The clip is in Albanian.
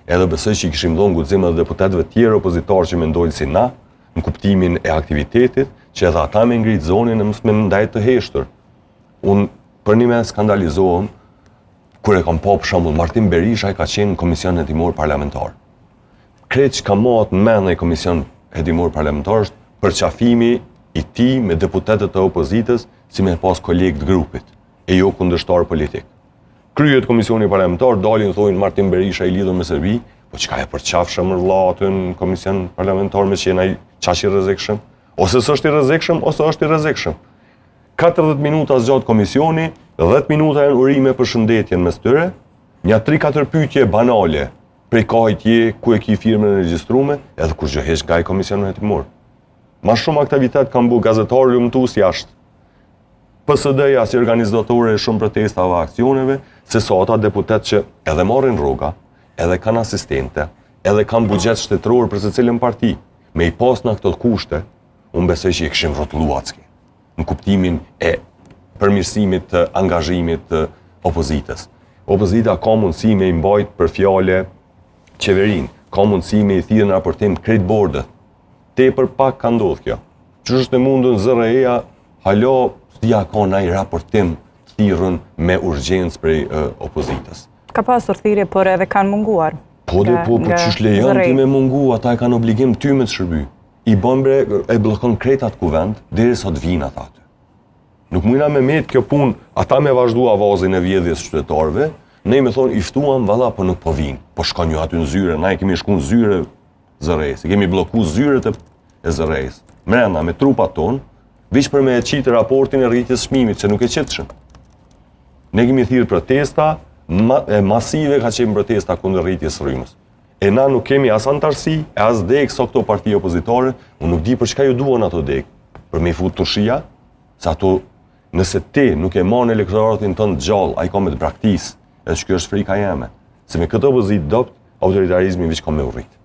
Edhe besoj që i kishim dhonë guxim edhe deputetëve tjerë opozitarë që mendojnë si na, në kuptimin e aktivitetit, që edhe ata me ngrit zonin e mos me ndajt të heshtur. Unë përnime skandalizohem, kur e kam pa për shembull Martin Berisha ka qenë në komision hetimor parlamentar. Krejt çka mahet në mend në komision hetimor parlamentar është përqafimi i tij me deputetët e opozitës si me pas kolegë të grupit, e jo kundërshtar politik. Kryhet komisioni parlamentar, dalin thonë Martin Berisha i lidhur me Serbi, po çka e përqafshe mor vlla aty në komision parlamentar me qenë ai qaq i rrezikshëm? Ose s'është i rrezikshëm, ose është i rrezikshëm. 40 minuta zgjat komisioni, 10 minuta janë urime përshëndetje mes tyre, nja 3-4 pyetje banale, prej kahit je, ku e ki firmën e regjistrume, edhe kurgjë hiç nga ai komision hetimor. Ma shumë aktivitet kanë bu gazetarë hulumtus jashtë. PSD-ja si organizatore e shumë protestave dhe aksioneve, se sa ata deputet që edhe marrin rroga, edhe kanë asistente, edhe kanë buxhet shtetëror për secilën parti. Me i pas në këto kushte, unë besoj që i kishim rrotullu atë në kuptimin e përmirësimit të angazhimit të opozitës. Opozita ka mundësi me i mbajt për fjale qeverinë, ka mundësi me i thirrë në raportim krejt bordet. Tepër pak ka ndodhë kjo. Qysh është e mundun ZRRE-ja, hala, s'di a ka naj raportim thirrun me urgjencë prej opozitës. Ka pasur thirrje, por edhe kanë munguar. Po dhe po, po qysh lejon ti me mungu, ata e kanë obligim ty me të shërby. I bën bre, e bllokon krejt atë kuvend, derisa të vinë ata aty. Nuk mujna me met kjo punë, ata me vazhdu avazin e vjedhjes qytetarëve, ne me thonë, i ftuam, valla, po nuk po vinë, po shkon ju aty në zyre, na i kemi shku në zyre ZRRE-s, i kemi blloku zyret e, e ZRRE-s, mrena me trupat tonë, veç për me e qitë raportin e rritjes çmimit, që nuk e qitshëm. Ne kemi thirrë protesta, ma, e masive ka qenë protesta kundër rritjes rrymës. E na nuk kemi as antarësi, e as degë sa këto parti opozitare, unë nuk di për çka ju duan ato degë. Për me i fut turshia, se ato, nëse ti nuk e man elektoratin tënd gjallë, ai ka me të braktis, edhe që kjo është frika jeme. Se me këtë opozitë dobt, autoritarizmi veç ka me u rrit.